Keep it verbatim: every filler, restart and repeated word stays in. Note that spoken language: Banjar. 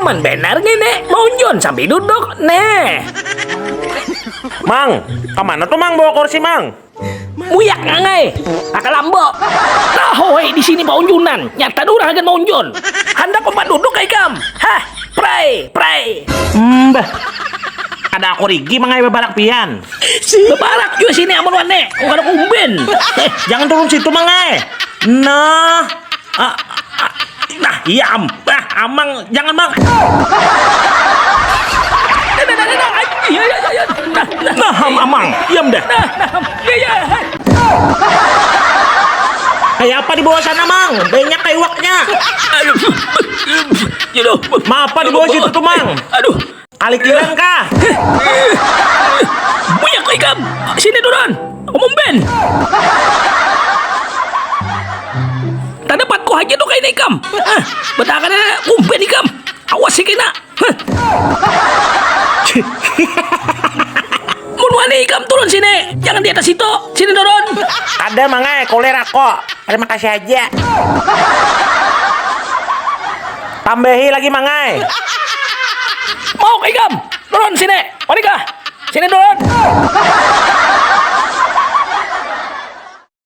Man benar ngini, maunjun sambil duduk, neh. Mang, kemana tuh mang bawa kursi mang? Muyak ngangai, kaka lambo. Nah, hoi di sini paunjunan, nyata durang hagan maunjun. Handak umpat duduk kai kam. Hah, pray, pray. Mbah. Ada aku rigi mangai babarak pian. Babarak juga sini amun wane, kada kumben. Eh, jangan turun situ mangai. Nah. Ah, ah, nah, iya am. Ah, amang, jangan mang. Iya, iya, iya, iya. Nah, nah, Nah, am, amang, diam dah. nah, nah, iya, iya. Kayak apa di bawah sana mang? Banyak kayak iwaknya. Aduh. Aduh. Maapa di bawah situ tuh mang? Aduh. Kalikiran kah? Banyak ikam. Sini turun. Kumben. Tadapat ku haja tuh kain ikam. Ah, betakan ada kumben ikam. Awas sih kena. Hah. Mun wani ikam turun sini, jangan di atas situ. Sini turun. Ada mangai, kulir aku. Terima kasih aja. Tambahi lagi mangai. Mau ikam turun sini. Wani kah? Sini turun.